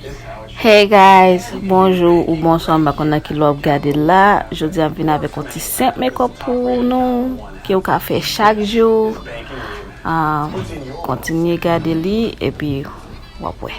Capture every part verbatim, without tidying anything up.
Hey guys, bonjou ou bonswa, m pa konn nan ki lè w ap gade l la. Jodi a m vin avèk yon ti senp makeup pou nou, ke w ka fè chak jou. Ah, kontinye gade li, epi w ap wè.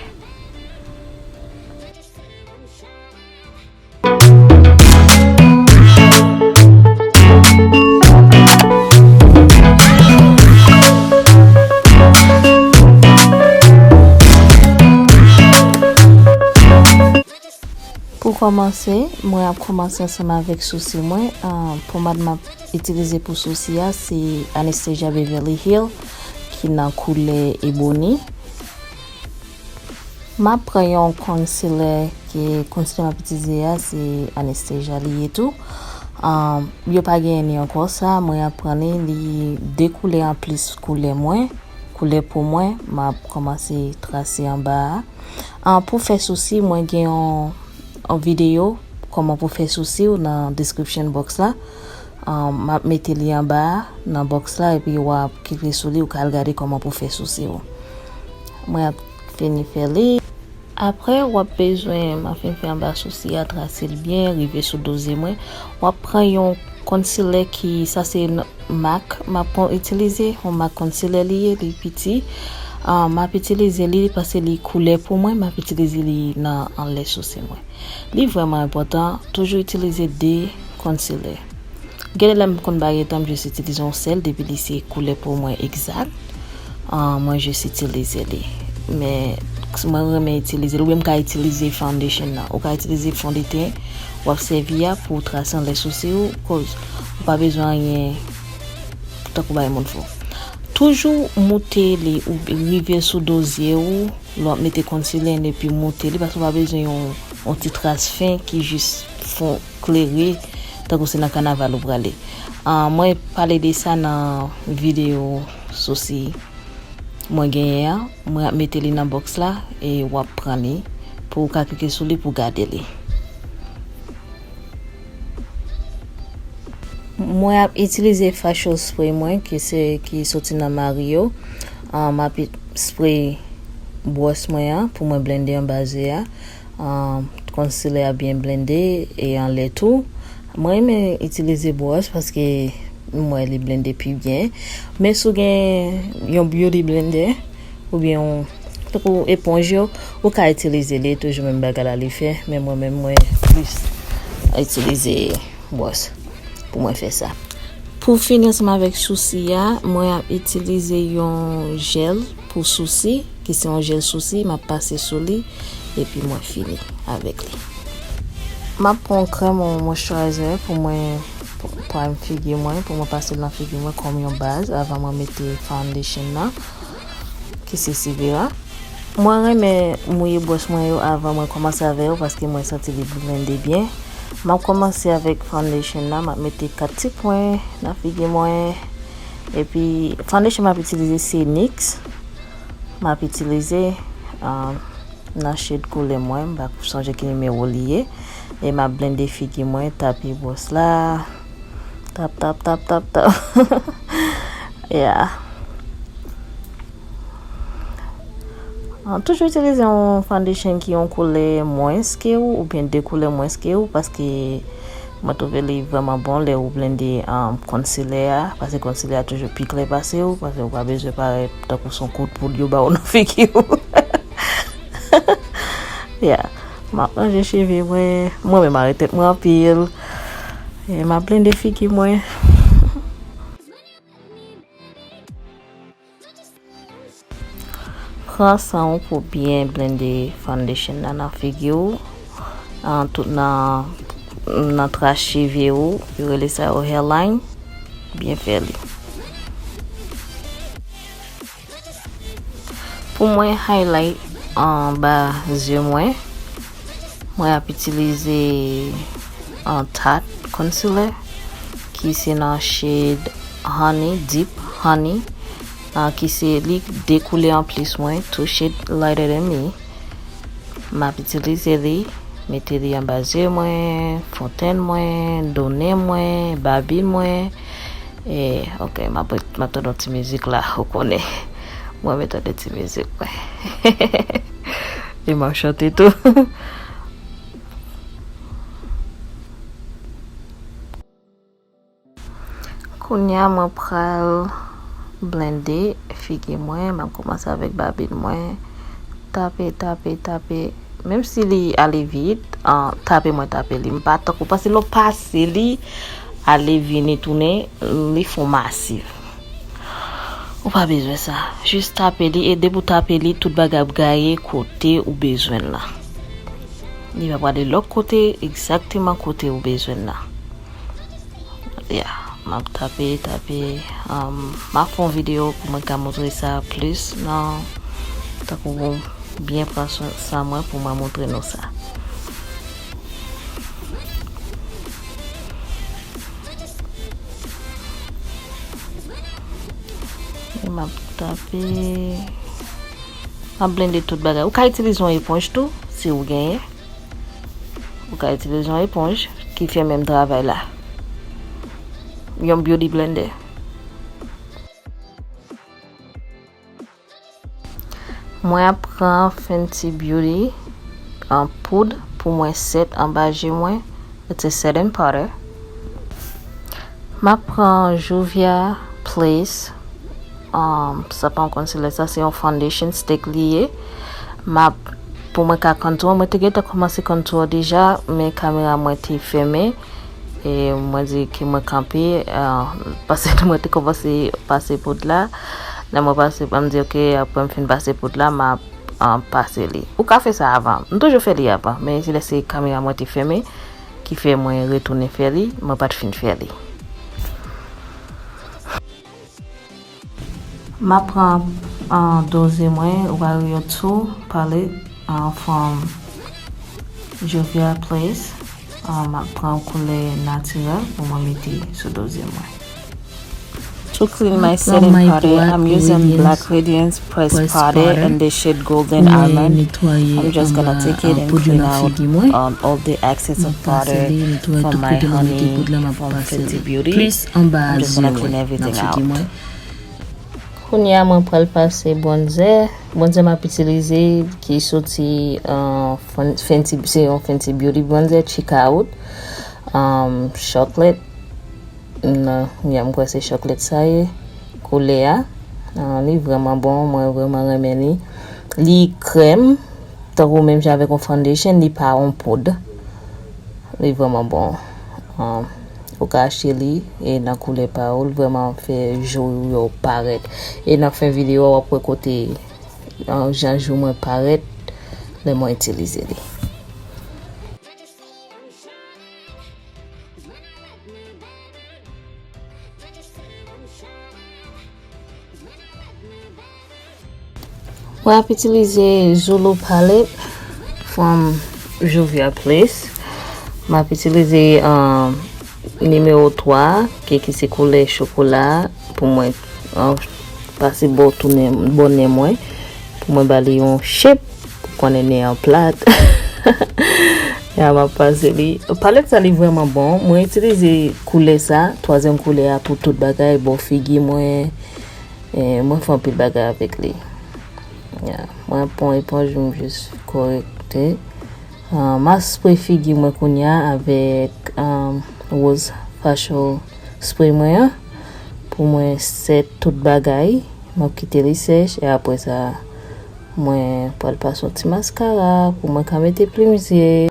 Pou kòmanse, mwen ap kòmanse ansanm avèk sousi mwen. Ah, pomad m ap itilize pou sousi a, se Anastasia Beverly Hills, ki nan koulè ebony. M ap pran yon concealer, ke concealer m ap itilize a, se Anastasia li ye tou. Ah, yo pa gen ni ankò sa, mwen ap pran li, li de koulè anplis koulè mwen, koulè po mwen, m ap kòmanse trase anba a. Ah, pou fè sousi, mwen gen yon, yon videyo kòman pou fè sousi w nan description box la. Ah, m ap mete li anba a, nan box la, epi w ap klike sou li, ou ka al gade kòman pou fè sousi w. Mwen ap fini fè li. Apre, w ap bezwen, m ap fin fè anba sousi a, trase l byen, rive sou do zye mwen. W ap pran yon concealer ki, sa se n-, MAC, m ap pran itilize, yon MAC concealer li ye, li piti. Ah, m ap itilize li paske li koulè po mwen, m ap itilize li nan anlè sousi mwen. Li vrèman enpòtan, toujou itilize de concealer. Gen de lè m konn pa gen tan, m jis itilize yon sèl, depi li se koulè po mwen egzak, ah, mwen jis itilize li. Men, mwen renmen itilize li, oubyen m ka itilize foundation nan. Ou ka itilize fondeten w ap sèvi a pou w trase anlè sousi w, koz ou pa bezwen anyen tankou bay moun fou. Toujou moute li ou rive sou do zye w, lè w ap mete concealer epi moute li, paske w pa bezwen yon, yon ti tras fen ki jis fon klere, tankou se nan kanaval ou prale. Ah, mwen pale de sa nan videyo sousi mwen genyen an. Mwen ap mete li nan box la e w ap pran li pou w ka klike sou li pou w gade li. Mwen ap itilize facial spray mwen ki se, ki soti nan Mario. Ah, m ap it-, spray bwòs mwen an pou mwen blende anba zye a. Ah, concealer a byen blende e anlè tou. Mwen renmen itilize bwòs paske m wè li blende pi byen. Men si w gen yon beauty blender oubyen yon, tankou eponj yo, ou ka itilize li, toujou menm bagay la li fè, men mwen menm mwen plis itilize bwòs pou mwen fè sa. Pou fini ansanm avèk sousi a, mwen ap itilize yon jèl pou sousi, ki se yon jèl sousi, m ap pase sou li, epi mwen fini avèk li. M ap pran yon krèm, yon moisturizer pou mwen, pou prime figi mwen, pou mwen pase l nan figi mwen kòm yon baz avan mwen mete foundation nan, ki se Sivera. Mwen renmen mouye bwòs mwen yo avan mwen kòmanse avè yo paske mwen santi li blende byen. M ap kòmanse avèk foundation nan, m ap mete kat ti pwen nan figi mwen. Epi, foundation m ap itilize se NYX. M ap itilize, ah, nan shade koulè mwen, m pa sonje ki nimewo li ye. E m ap blende figi mwen, tape bwòs la. Tap, tap, tap, tap, tap. Yeah. Ah, toujou itilize yon foundation ki yon koulè mwens ke ou, oubyen de koulè mwens ke ou, paske mwen twouve li vrèman bon lè ou blende, um, concealer a, paske concealer a toujou pi klè pase ou, paske ou pa bezwen parèt tankou se yon kout poud yo ba ou nan figi ou. Yeah. M ap ranje cheve mwen, mwen menm mare tèt mwen anpil. E m ap blende figi mwen. Pran san w pou byen blende foundation nan, nan figi w, an, tout nan, nan tras cheve w, yo rele sa yo hairline, byen fè li. Pou mwen highlight anba zye mwen, mwen ap itilize, ah, Tarte concealer ki se nan shade Honey, Deep Honey, ah, ki se li de koulè anplis mwen, two shade lighter than me. M ap itilize li, mete li anba zye mwen, fontenn mwen, do nen mwen, babi mwen. E, ok, m ap, m ap tande yon ti mizik la, ou konnen. Mwen renmen tande ti mizik mwen. E m ap chante tou. Kounye a mwen pral blende figi mwen, m ap kòmanse avèk babin mwen. Tape, tape, tape. Menm si li ale vit, an, tape mwen tape li. M pa tankou, paske lè w pase li, ale vini tounen, li fè w masiv. Ou pa bezwen sa. Jis tape li, e depi w tape li, tout bagay ap gaye kote ou bezwen l lan. Li va prale lòt kote, egzakteman kote ou bezwen l lan. Ya, m ap tape, tape. Um, m ap fè yon videyo pou mwen ka montre sa plis nan, tankou pou byen pran swen san mwen pou mwen montre nou sa. E m ap tape. M ap blende tout bagay. Ou ka itilize yon eponj tou, si ou genyen. Ou ka itilize yon eponj ki fè menm travay la. Yon beauty blender. Mwen ap pran Fenty Beauty an poud pou mwen set anba je mwen. It's a setting powder. M ap pran Juvia Place. Um, sa pa yon concealer, sa se yon foundation stick li ye. M ap, pou mwen ka contour, mwen te gentan kòmanse contour deja, men kamera mwen te fèmen. E mwen di ke mwen kanpe, ah, paske mwen te kòmanse pase poud la. Lè mwen pase, mwen di, "Ok, apre m fin pase poud la, m ap, ah, pase li." Ou ka fè sa avan. M toujou fè li avan, men se lè se kamera mwen te fèmen, ki fè mwen retounen fè li, mwen pa t fin fè li. M ap pran, ah, doze mwen, Warrior two palette, ah, from Juvia Place. Ah, m ap pran koulè natirèl pou mwen mete sou doze mwen. To clean my setting powder, I'm using Black Radiance pressed powder and this shade Golden Almond. I'm just gonna take it and clean out, um, all the excess of powder from my honey, from Fenty Beauty. I'm just gonna clean everything out. Kounye a mwen pral pase bronzer. Bronzer m ap itilize ki soti, uh, Fen-, Fenty, se yon Fenty Beauty bronzer, Chic Out, um, Chocolate. Non, ya, m kwè se chocolate sa ye. Koulè a, ah, li vrèman bon, mwen vrèman renmen li. Li krèm, tankou menm jan avèk yon foundation, li pa yon poud. Li vrèman bon. Ah, ou ka achte li, e nan koulè pa ou, li vrèman fè je w yo parèt. E nan fen videyo a, w ap wè kote, ah, jan je mwen parèt lè mwen itilize li. Mwen ap itilize Zulu palette from Juvia Place. M ap itilize, um, nimewo twa, ki, ki se koulè chokola, pou mwen, um, pase bò tou nen, bò nen mwen, pou mwen ba li yon shape. Konnen nen an plat. Ya, m ap pase li. Palèt sa, li vrèman bon. Mwen itilize koulè sa, twazyèm koulè a, pou tout bagay, bò figi mwen. E, mwen fè anpil bagay avèk li. Ya, mwen pran eponj, m jis korekte. Ah, m ap spray figi mwen kounye a avèk, ah, Rose Facial Spray mwen an. Pou mwen set tout bagay, m ap kite li sèch, e apre sa, mwen pral pase yon ti maskara pou mwen ka mete plim zye.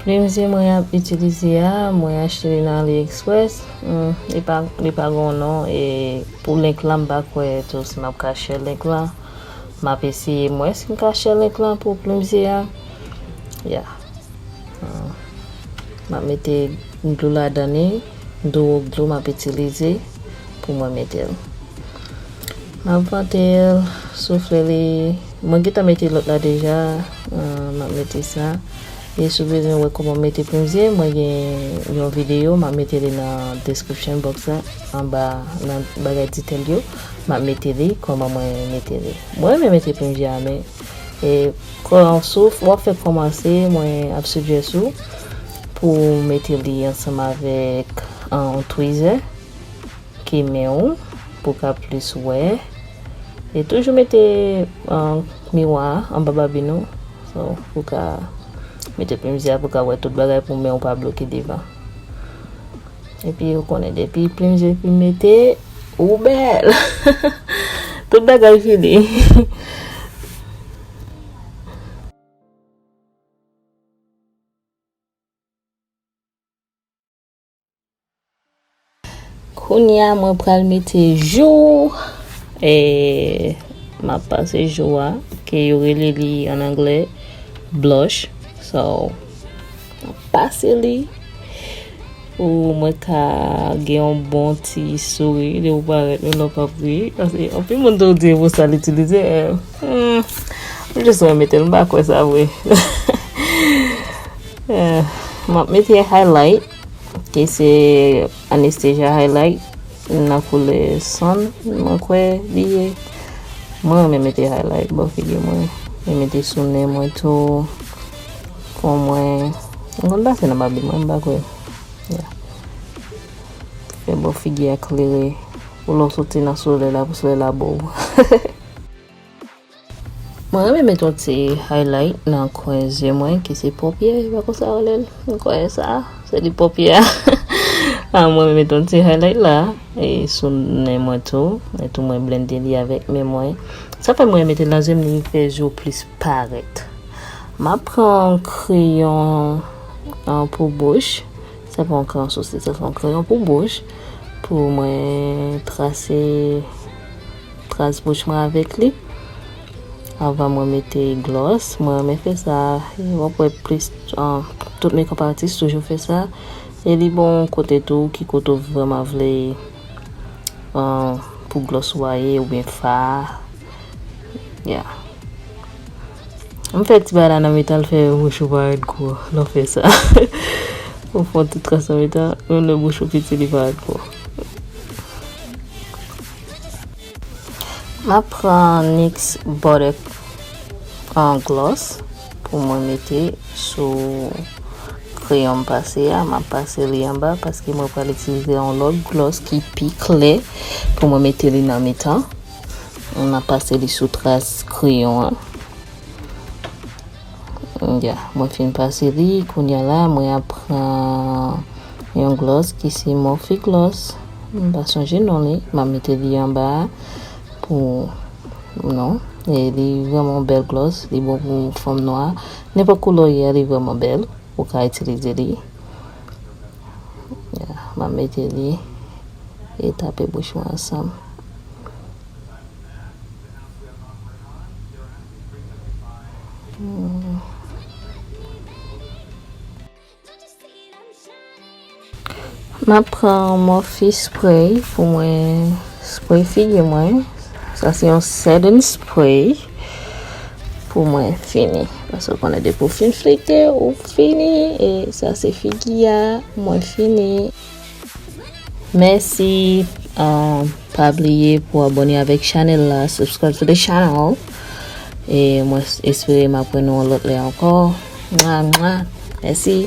Plim zye mwen ap itilize a, mwen achte li nan AliExpress. Hmm, li pa, li pa gen non, e pou link lan, m pa kwè tou si m ap ka share link lan. M ap eseye, m wè si m ka share link lan pou plim zye a. Ya. Ah, m ap mete dlo ladan li, dlo, dlo m ap itilize pou mwen mete l. M ap vante l, soufle li. Mwen gentan mete lòt la deja, ah, m ap mete sa. E si w bezwen wè kòman m mete plim zye, mwen gen yon videyo, m ap mete li nan description box la, anba, nan bagay detail yo, m ap mete li, kòman mwen mete li. Mwen renmen mete plim zye a, men E, kò an souf, w ap fè kòmanse, mwen ap suggest ou pou w mete li ansanm avèk, an tweezer ke men w pou w ka plis wè. E toujou mete an miwa a anba babin ou. So, pou w ka mete plim zye a pou w ka wè tout bagay pou men w pa bloke devan. Epi ou konnen depi plim zye fin mete, ou bèl. Tout bagay fini. Kounye a mwen pral mete jou, e m ap pase jou a, ke yo rele li an anglè blush. So, m ap pase li pou mwen ka gen yon bon ti souri lè ou parèt, menm lè w p ap ri. Paske anpil moun toujou di e pou sa l itilize. Eh, hmm, m jis renmen mete l, m pa kwè sa vre. Eh, m ap mete highlight, ki se Anastasia highlight, nan koulè sann, mwen kwè li ye. Mwen renmen mete highlight bò figi mwen. Mwen mete sou nen mwen tou. Fò mwen, mwen konn pase nan babin mwen, m pa kwè. Yeah. Fè bò figi a klere. Pou lè w soti nan solèy la, pou solèy la bo w. Mwen renmen met yon ti highlight nan kwen zye mwen, ki se paupière, pa konsa yo rele l. Mwen kwè sa, se li paupière a. Ah, mwen renmen met yon ti highlight la, e sou nen mwen tou, e tou mwen blende li avèk men mwen. Sa fè mwen renmen mete l nan zye m, li fè zye w plis parèt. M ap pran yon kreyon, ah, pou bouch. Sa pa yon kreyon sosis, sa se yon kreyon pou bouch. Pou mwen trase tras bouch mwen avèk li. Anvan mwen mete gloss, mwen renmen fè sa. W ap wè plis, ah, tout makeup artist toujou fè sa. E li bon kote tou, ki kote w vrèman vle, ah, pou gloss ou a ye, oubyen fa. Yeah. M fè ti bagay la nan mitan, l fè bouch ou parèt gwo lè w fè sa. Ou fè yon ti tras nan mitan, menm lè bouch ou piti, li parèt gwo. M ap pran NYX Butter, ah, Gloss pou mwen mete sou kreyon m pase a. M ap pase li anba paske mwen pral itilize yon lòt gloss ki pi klè pou mwen mete li nan mitan. M ap pase li sou tras kreyon an. Ya, mwen fin pase li, kounye a la, mwen ap pran yon gloss ki se Morphe Gloss. M pa sonje non li, m ap mete li anba a pou, non. E li vrèman bèl gloss, li bon pou fanm nwa. Nenpòt koulè w ye a, li vrèman bèl. Ou ka itilize li. Ya, m ap mete li e tape bouch mwen ansanm. Hmm. M ap pran Morphe spray pou mwen spray figi mwen. Sa se yon setting spray pou mwen fini. Paske w konnen depi w fin flite, ou fini. E sa se figi a, mwen fini. Mèsi, um, pa bliye pou abòne avèk chanèl la, subscribe to the channel. E mwen s-, espere m ap wè nou yon lòt lè ankò. Mwa, mwa. Mèsi.